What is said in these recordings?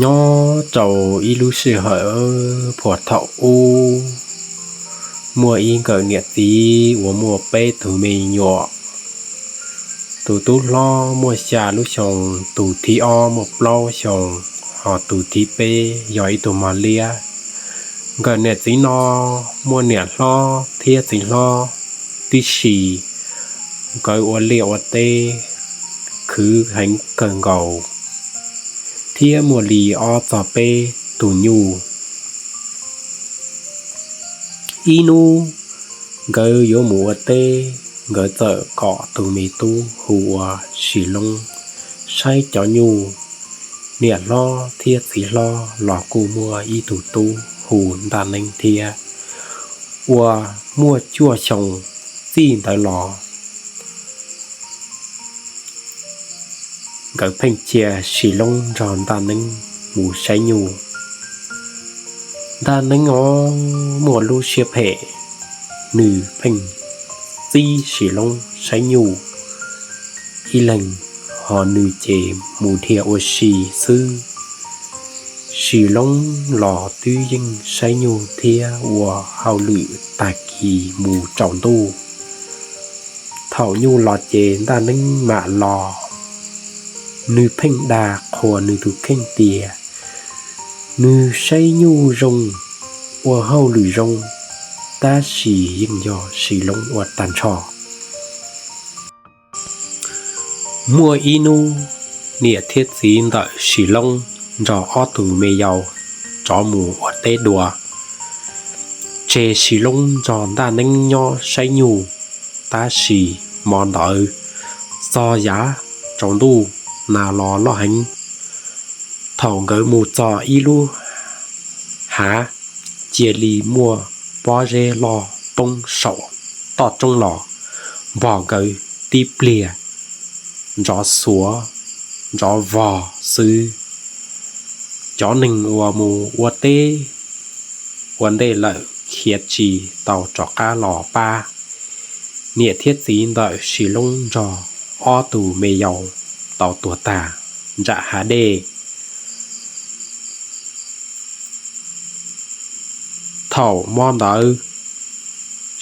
Nyob rau ib lub sij hawm puag thaum ub, muaj ib nkawm niam txiv uas muaj peb tug me nyuam. Tus tub hlob muaj xya lub xyoo, tus thib ob muaj plaub xyoo, ho tus thib peb yog ib tug mos liab. Nkawm niam txiv no muaj niam hlob thiab txiv hlob tib si, nkawd ua liaj ua teb khwv heev kawg nkaus, thiab muaj li ob txog peb tug nyuj. Ib hnub nkawd yuav mus ua teb, nkawd txawm kom tus me tub hu ua Sis Loob saib cov nyuj. Niam hlob thiab txiv hlob los kuj muaj ib tug tub hu Ntaj Neeb thiab, uas muaj cuaj xyoo. Txij ntawd los nkawd pheej cia Sis Loob nrog Ntaj Neeb mus saib nyuj. Ntaj Neeb os muaj lub siab phem, nws pheej txib Sis Loob saib nyuj ib leeg, ho nws ces mus dhia ua si xwb. Sis Loob los twb yeej saib nyuj thiab ua hauj lwm tag kis mus tsaus ntuj. Thaum nyuj los ces Ntaj Neeb mam los. Nws pheej dag qhuas nws tus kheej tias nws saib nyuj zoo, ua hauj lwm zoo, tab sis yeej yog Sis Loob ua tag nrho. Muaj ib hnub, niam thiab txiv ntawm Sis Loob nrog ob tug me yau rov mus ua teb dua, tseg Sis Loob nrog Ntaj Neeb nyob saib nyuj. Tab sis hmo ntawd txog yav tsaus ntuj, nas los loj heev. Thaum nkawd mus txog ib lub hav, cia li muaj pob zeb loj poob saum toj roob los npog nkawd tib pliag, nrov xuav nrov vog xwb. Cov neeg uas mus ua teb ua ntej lawm khiav tsis tau rov qab los pab. Niam thiab txiv ntawm Sis Loob nrog ob tug me yau tau tuag tag nram hav dej. Thaum hmo ntawd,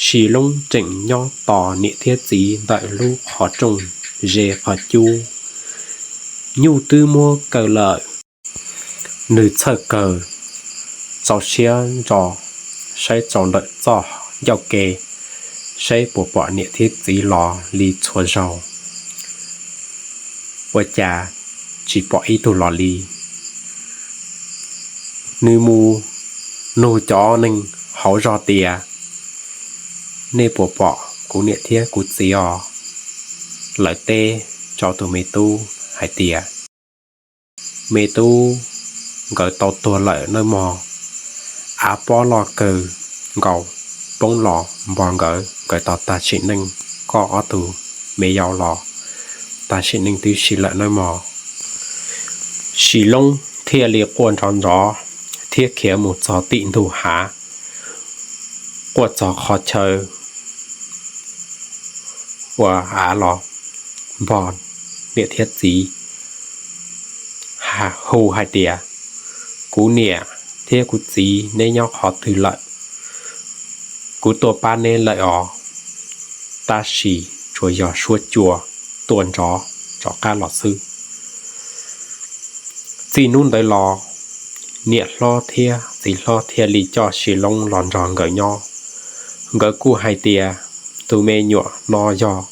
Sis Loob tseem nyob tos niam thiab txiv ntawm lub qhov rooj ze qhov cub. Nyuj twb muab kaw lawm. Nws txhawj kawg, txaus siab ntso saib txog ntawm txoj ncauj ke, saib puas pom niam thiab txiv los li txhua zaus. Ua cas tsis pom ib tug los li. Nws mus nug cov neeg hauv zog tias, nej puas pom kuv niam thiab kuv txiv os? Lawv teb rau tus me tub hais tias, me tub, nkawd tau tuag lawm nawb mog. Av pob loj kawg nkaus poob los npog nkawd, nkawd tau tag sim neej. Koj ob tug me yau los tag sim neej tib si lawm nawb mog. Sis Loob thiaj li quaj nrov nrov thiab khiav mus txog tim ntug hav, quaj txog qhov chaw ua av los npog niam thiab txiv, hu hais tias, kuv niam thiab kuv txiv, neb nyob qhov twg lawm? Kuv tuaj pab neb lawm os, tab sis tsuas yog suab cua tua nrov rov qab los xwb. Txij hnub ntawd los, niam hlob thiab txiv hlob thiaj li coj Sis Loob los nrog nkawd nyob. Nkawd kuj hais tias, tus me nyuam no yog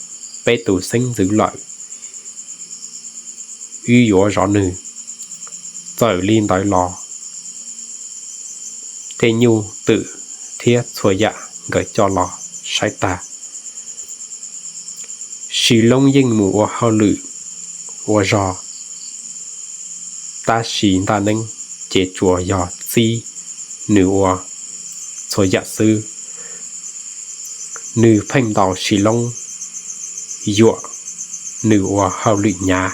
peb tus xeeb ntxwv lawm, wb yuav zov nws. Txawm li ntawd los, tej nyuj twm thiab txhua yam nkawd coj los saib tag. Sis Loob yeej mus ua hauj lwm ua zog, tab sis Ntaj Neeb ces tsuas yog txib nws ua txhua yam xwb. Nws pheej ntaus Sis Loob, yuam nws ua hauj lwm hnyav.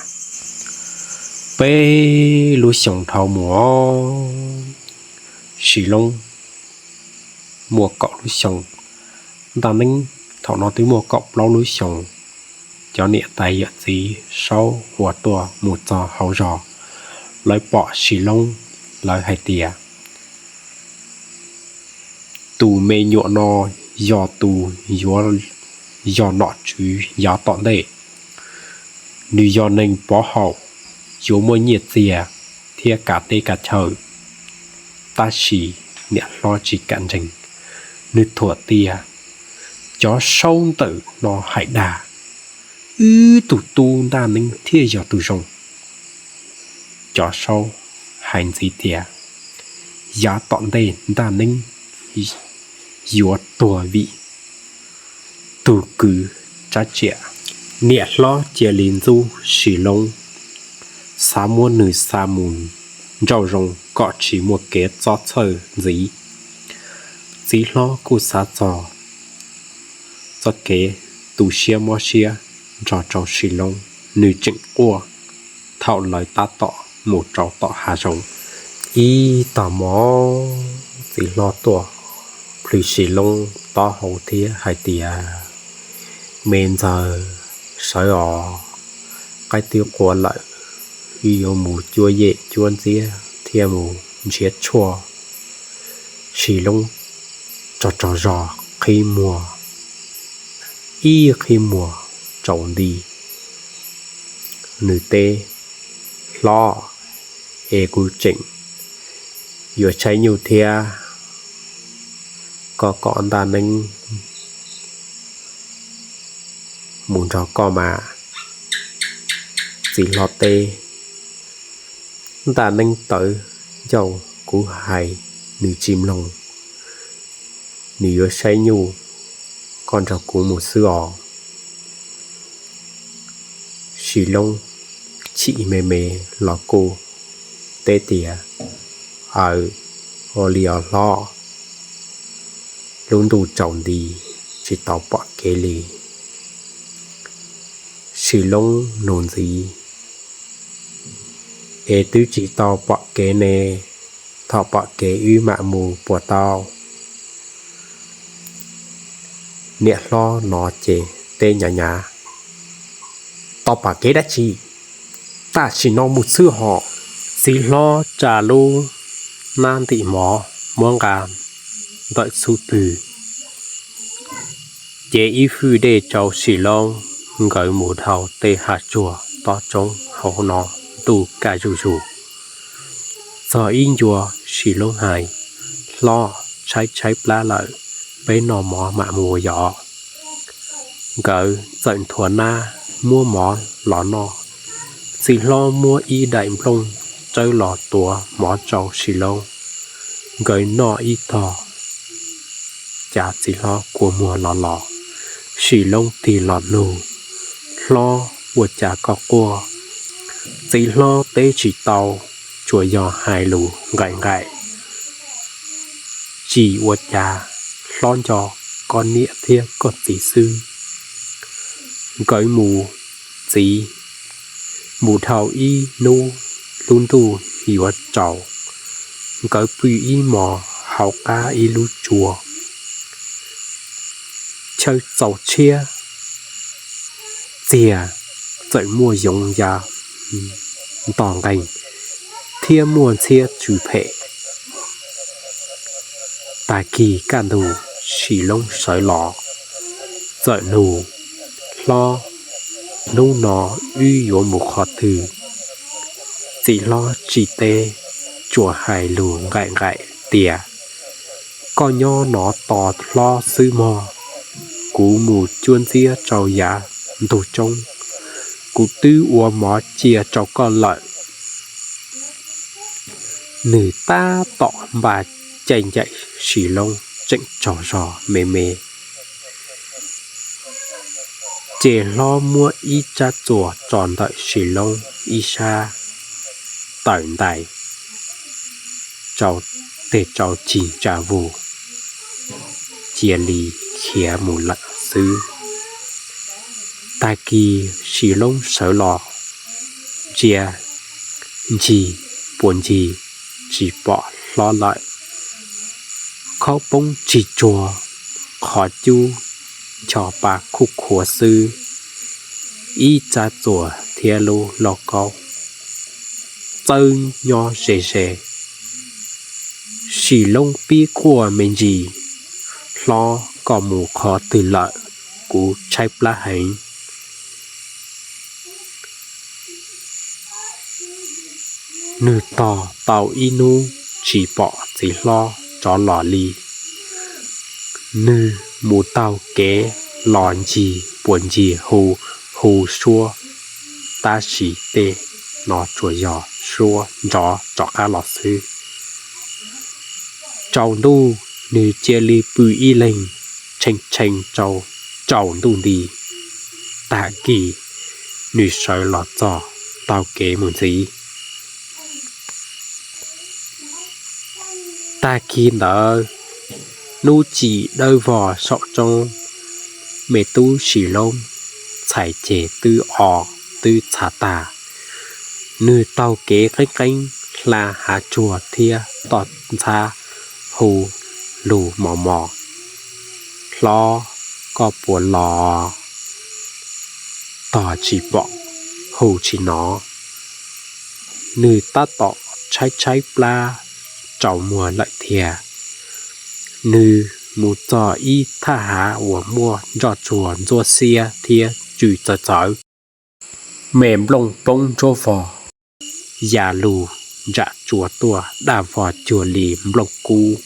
Peb lub xyoos dhau mus, Sis Loob muaj kaum lub xyoos, Ntaj Neeb thaum no twb muaj kaum plaub lub xyoos. Cov niam tais yawm txiv saub uas tuaj mus txog hauv zog Lawv pom Sim Loob, lawv hais tias, tus me nyuam no yog tus yuav yog nom tswv yav tom ntej. Nws yog neeg pov haum, yuav muaj nyiaj txiag thiab kav teb kav chaw. Tab sis niam hlob tsis kam ntseeg, nws thuam tias, cov saub ntawm no hais dag, wb tus tub Ntaj Neeb thiaj yog tus zoo. Cov saub hais ntxiv tias, yav tom ntej Ntaj Neeb yuav tuag vim tus kwv Tsab Tsiam. Niam hlob cia li ntxub Sim Loob, xav muab nws xa mus nraum zoov kom tsis muaj kev txob txhawj ntxiv. Txiv hlob kuj xav txog txoj kev tu siab mob siab nrog rau Sim Loob, nws tseem quaj thaum lawv tab tom mus rau tom hav zoov. Ib tag hmo, txiv hlob tuaj plhws Sim Loob taub hau thiab hais tias, me ntxawg, sawv os, qaib twb qua lawm, wb yuav mus cuab yej cuab ntxiab thiab mus nrhiav tshuaj. Sim Loob rog rog zog qhib muag, ib qhib muag tsaus nti, nws teb, hlob, es kuv tseem yuav saib nyuj thiab, koj kom Ntaj Neeb mus nrog koj mas. Txiv hlob teb, Ntaj Neeb tawv ncauj, kuv hais nws tsis mloog, nws yuav saib nyuj, koj nrog kuv mus xwb os. Sim Loob chim me me los kuj teb tias, aws, ua li os hlob, lub ntuj tsaus nti tsis tau pom kev li. Sim Loob nug ntxiv, es twb tsis tau pom kev ne, thaum pom kev wb mam mus puas tau? Niam hlob no ces teb nyav nyav, tau pom kev dab tsi, tam sim no mus xwb hos. Txiv hlob tsa lub hnab ntim mov muab nqa ntawm xub pwg, ces ib fwj dej rau Sim Loob, nkawd mus dhau tej hav tsuag tob roob hauv no, ntuj kaj zuj zus. Txog ib ncua, Sim Loob hais, hlob, tshaib tshaib plab lawm, peb noj mov mam mus yos. Nkawd txawm nthuav nab muab mov los noj. Txiv hlob muab ib daim nplooj tsawb los tuav mov rau Sim Loob. Nkawd noj ib tog, cas txiv hlob kua muag los los. Sim Loob tig los nug, hlob, ua cas koj quaj? Txiv hlob teb tsis tau, tsuas yog hais lus nqaim nqaim, tsis ua cas, hlob nco koj niam thiab koj txiv xwb. Nkawd mus txiv, mus dhau ib hnub lub ntuj yuav tsaus, nkawd pw ib hmos hauv qab ib lub tsua, chaw txaus tshiab, txiag txawm muaj yoov ya nto nqeeg thiab muaj ntxhiab tsw phem. Tag kis kaj ntug, Sim Loob sawv los, txawm nug, hlob, hnub no wb yuav mus qhov twg? Txiv hlob tsis teb, tsuas hais lus nqaim nqaim tias, koj nyob no tos hlob xwb mog, kuv mus cuab ntxiab rau yav ntug roob, kuv twb ua mov cia rau koj lawm. Nws tab tom npaj caij ncaim Sim Loob tseem tsaug zog me me, ces hlob muab ib tsab txuas tso ntawm Sim Loob ib sab, tawm ntais rau tes rau cig ntsa vus, cia li khiav mus lawm xwb. Tag kis Sim Loob sawv los, ntsia ncig puas ncig, tsis pom hlob lawm. Khaub poob tsis tsuag, qhov cub ncho pa khuj khuav xwb, ib tsab txuas thiab lub lauj kaub. txawb nyob ze ze. Sim Loob pib quaj me ntsis: Hlob, koj mus qhov twg lawm? Kuv tshaib plab heev. Nws tog tau ib hnub tsis pom txiv hlob rov los li. Nws mus taug kev los ncig puas ncig hu, hu suab, tab sis tej no tsuas yog suab nrov rov qab los xwb. Tsaus ntuj nws cia li pw ib leeg tshee tshee rau tsaus ntuj nti. Tag kis nws sawv los txog taug kev mus ntxiv. Tag kis ntawd, hnub tsim dawb vog saum roob, me tub Sim Loob txhais ceg twb o twb txhav tag. Nws taug kev qeeb qeeb hla hav tsuag thiab toj ntxhab hu lus mos mos: Hlob, koj puas los? Tog tsis pom, hu tsis hnov. Nws tab tom tshaib tshaib plab tsaus muag lawm thiab. Nws mus txog ib thaj hav uas muaj nroj tsuag ntxuab xiab thiab tsw txawv txawv. Me nplooj poob ntsuab vog, ya lug ntsam tsuas tuaj daj vog cuag li nplooj kub.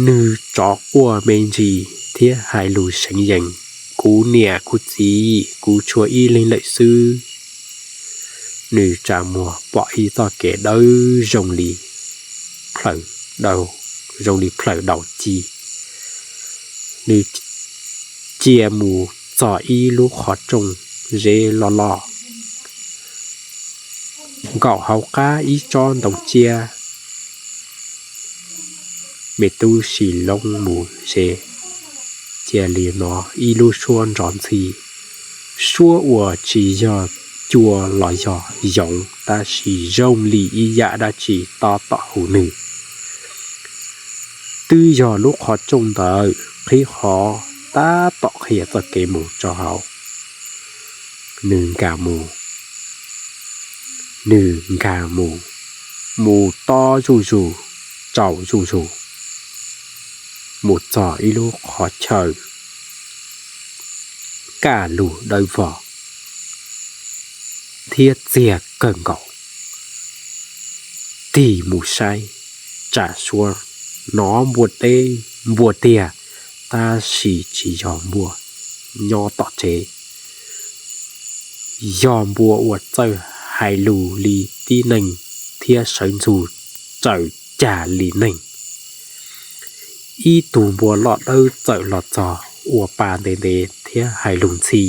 Nws rov quaj me ntsis thiab hais lus seev yees: Kuv niam kuv txiv, kuv tshuav ib leeg lawm xwb. Nws tsa muag pom ib txoj kev dawb zoo li, zoo li plhawv daus ci. Nws cia mus txog ib lub qhov rooj zeb loj loj, nkaum hauv qab ib tsob ntoo tsiab. Me tub Sim Loob mus ze, cia li hnov ib lub suab nrov ntxhi. Suab uas tsis yog cua los yog yoov, tab sis zoo li ib yam dab tsi tab tom hu nws. Twb yog lub qhov rooj ntawd qhib qhov tab tom qhia txoj kev mus rau hauv. Nws nkag mus, nws nkag mus, mus tob zuj zus, tsaus zuj zus, mus txog ib lub qhov chaw kaj lug dawb vog thiab txiag kawg nkaus. Tig mus saib, tsam suab hnov npua teb npua tiag, tab sis tsis yog npua nyob tom tsev. Yog npua uas txawj hais lus li tib neeg thiab sawv ntsug raws cag li neeg. Ib tug npua loj dawb txawm los txog ua pa ntev ntev thiab hais lus ntxhi: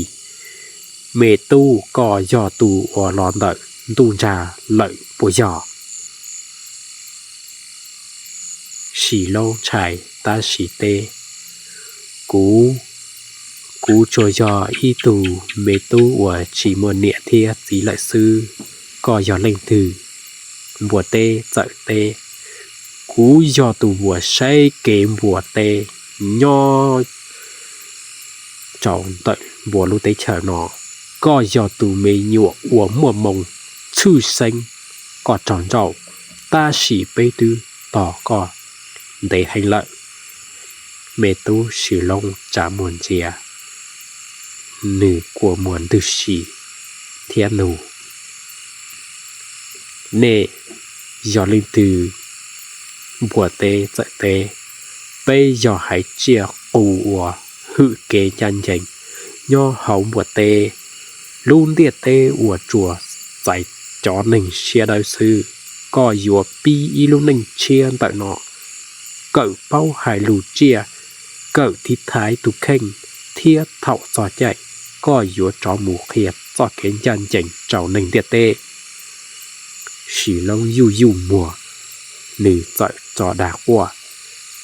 Me tub, koj yog tus uas los ntawm ntuj ntsag lawm puas yog? Sim Loob ntshai tab sis teb: Kuv, kuv tsuas yog ib tug me tub uas tsis muaj niam thiab txiv lawm xwb. Koj yog leej twg? Npua teb txawm teb: Kuv yog tus uas saib kev npua teb nyob rau ntawm npua lub teb chaws no. Koj yog tus me nyuam uas muaj hmoo tshwj xeeb, koj raug nrauj, tab sis peb twb tos koj ntev heev lawm. Me tub Sim Loob tsa muag ntsia, nws kua muag ntws si thiab nug: Nej yog leej twg? Npua teb txawm teb: Peb yog haiv tsiaj qus uas hwm kev ncaj ncees nyob hauv npua teb. Lub ntiaj teb uas tsuas txais cov neeg siab dawb xwb. Koj yuav pib ib lub neej tshiab ntawm no, kawm paub hais lus tsiaj, kawm tiv thaiv tus kheej, thiab thaum txog caij, koj yuav rov mus qhia txoj kev ncaj ncees rau neeg ntiaj teb. Sim Loob yuj yuj muag, nws txawm tso dag quaj.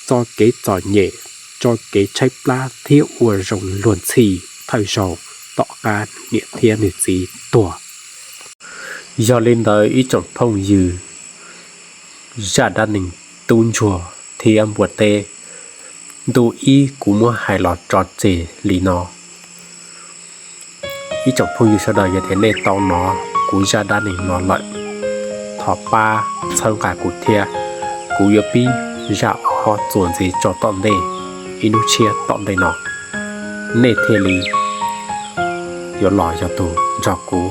Txoj kev txom nyem, txoj kev tshaib plab thiab ua zoo luag ntxhi thawj zaug tom qab niam thiab nws txiv tuag. Yog li ntawd ib tsoom phooj ywg, zaj dab neeg tub ntsuag thiab npua teb, ntu ib kuv muab hais los tso tseg li no. Ib tsoom phooj ywg sawv daws, yog tias nej tau hnov kuv zaj dab neeg no lawm, thov pab txhawb nqa kuv thiab. Kuv yuav pib zaj ob txuas ntxiv tso tom ntej, ib hnub tshiab tom ntej no nej thiaj li yuav los yog tus nrog kuv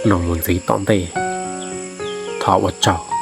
mloog mus ntxiv tom ntej. Thov ua tsaug.